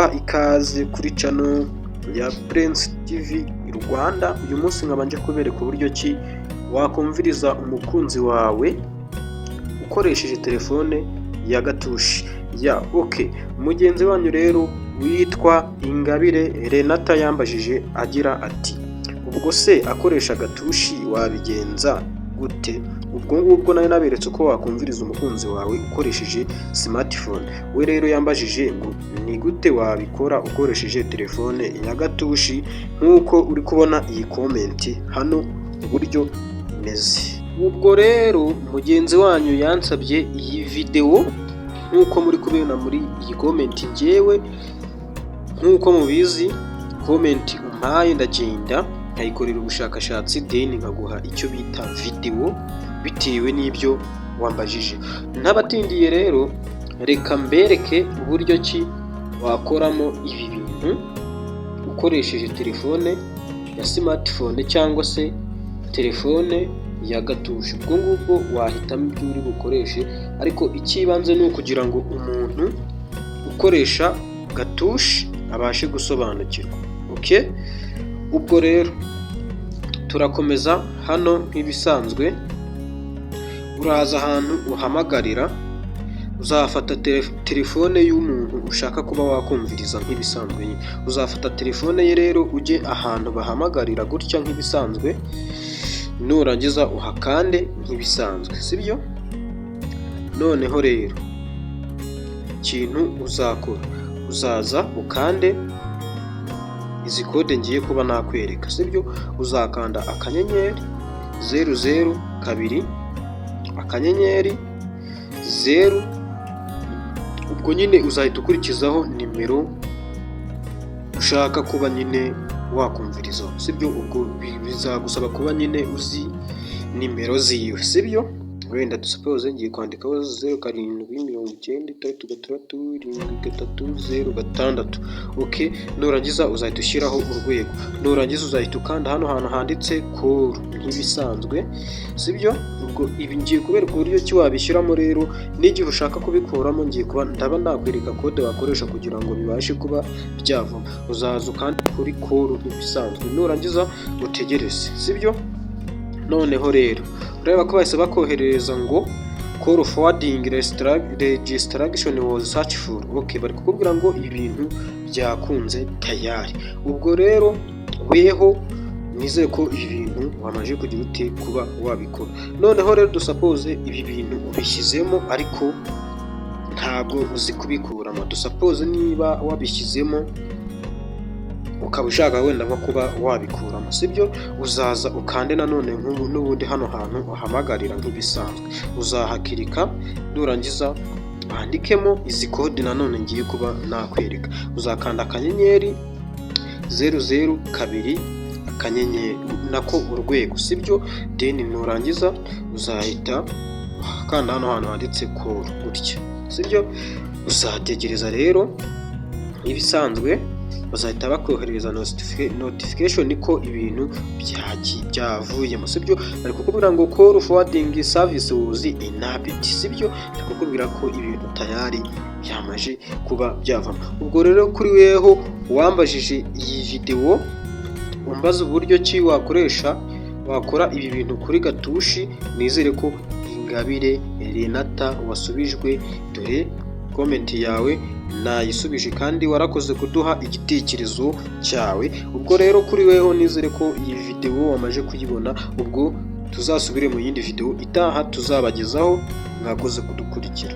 Kubaha ikaze kuri channel ya Prince TV Rwanda. Uyu munsi nkaba nje kubereka uburyo ki wakumviriza umukunzi wawe ukoresheje telefone ya gatushi ya. Okay, mugenzi wanyu rero witwa Ingabire Renata yambajije agira ati: "Ubwo se akoresha gatushi wabigenza gute?" Ubwo ngubwo nawe naberetse uko wakumviriza umukunzi wawe ukoresheje smartphone. We rero yambajije ngo ni gute wabikora ukoresheje telefone ya gatushi, nk'uko uri kubona iyi comment hano uburyo imeze. Ubwo rero mugenzi wanyu yansabye iyi videwo nk'uko muri kubibona muri iyi comment. Ngewe nk'uko mubizi, comment umpaye ndagenda nkayikorera ubushakashatsi, then nkaguha icyo bita videwo bitewe n'ibyo wambajije. Ntabatindiye rero, reka mbereke uburyo ki wakoramo ibi bintu ukoresheje telefone ya smartphone cyangwa se telefone ya gatushi. Ubwo ngubwo wahitamo ibyo uri bukoreshe, ariko icy'ibanze ni ukugira ngo umuntu ukoresha gatushi abashe gusobanukirwa. Okay, ubwo rero turakomeza hano nk'ibisanzwe. Uraza ahantu uhamagarira, uzafata telefone y'umuntu ushaka kuba wakumviriza nk'ibisanzwe nyine. Uzafata telefone ye rero, ujye ahantu bahamagarira gutya nk'ibisanzwe, nurangiza uhakande nk'ibisanzwe, sibyo? Noneho rero ikintu uzakora, uzaza ukande izi code ngiye kuba nakwereka, sibyo? Uzakanda *002*0, ubwo nyine uzahita ukurikizaho nimero ushaka kuba nyine wakumvirizaho, sibyo? Ubwo bizagusaba kuba nyine uzi nimero ziwe, sibyo? Wenda dusuppose ngiye kwandikaho 0796673306. Okay, nurangiza uzahita ushyiraho urwego, nurangiza uzahita ukanda hano hantu handitse call nk'ibisanzwe, sibyo? Ubwo ibi ngiye kubereka uburyo ki wabishyiramo. Rero n'igihe ushaka kubikuramo, ngiye kuba ndaba nakwereka code wakoresha kugira ngo bibashe kuba byavamo. Uzaza ukanda kuri call nk'ibisanzwe, nurangiza utegereze, sibyo? Noneho rero ureba ko bahise bakoherereza ngo "Call forwarding registration was successful". Okay, bari kukubwira ngo ibintu byakunze tayari. Ubwo rero weho nizere ko ibi bintu wamaze kugira ute kuba wabikora. Noneho rero dusuppose ibi bintu ubishyizemo ariko ntabwo uzi kubikuramo. Dusuppose niba wabishyizemo ukaba ushaka wenda nko kuba wabikuramo, sibyo? Uzaza ukande nanone nk'ubu n'ubundi hano hantu uhamagarira nk'ibisanzwe, uzahaclicka, nurangiza wandikemo izi code nanone ngiye kuba nakwereka. Uzakanda *002* nako urwego, sibyo? Then nurangiza uzahita ukanda hano hantu handitse call gutya, sibyo? Uzategereza rero nk'ibisanzwe, bazahita bakoherereza notification ko ibintu byavuyemo, sibyo? Bari kukubwira ngo "Call forwarding service was enabled", sibyo? Bari kukubwira ko ibintu tayari byamaze kuba byavamo. Ubwo rero kuri weho wambajije iyi videwo umbaza uburyo ki wakoresha wakora ibi bintu kuri gatushi, nizere ko Ingabire Renata wasubijwe. Dore comment yawe nayisubije kandi warakoze kuduha igitekerezo cyawe. Ubwo rero kuri weho nizere ko iyi videwo wamaze kuyibona. Ubwo tuzasubire mu yindi videwo itaha tuzabagezaho. Mwakoze kudukurikira.